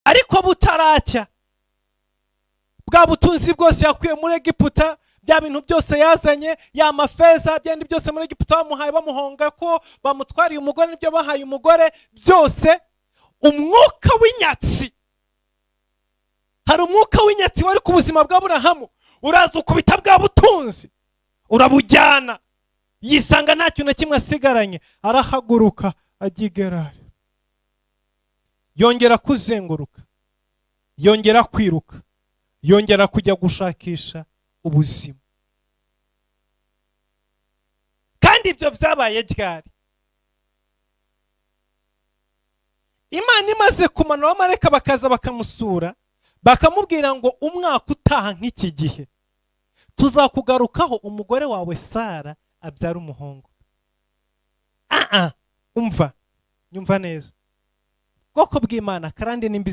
Ariko butaracya, bwa butunzi bwose yakuye muri Egiputa, bya bintu byose yazanye, ya mafeza, byandi byose muri Egiputa bamuhaye, bamuhonga ko bamutwariye umugore, n'ibyo bahaye umugore byose, umwuka w'inyatsi, hari umwuka w'inyatsi wari ku buzima bwa Burahamu, uraza ukubita bwa butunzi urabujyana, yisanga nta kintu na kimwe asigaranye. Arahaguruka ajya i Gerari, yongera kuzenguruka, yongera kwiruka, yongera kujya gushakisha ubuzima. Kandi ibyo byabaye ryari? Imana imaze kumanura abamarayika bakaza bakamusura, bakamubwira ngo umwaka utaha nk'iki gihe tuzakugarukaho, umugore wawe Sara abyara umuhungu. Umva, nyumva neza, bwoko bw'Imana, karande n'imbi.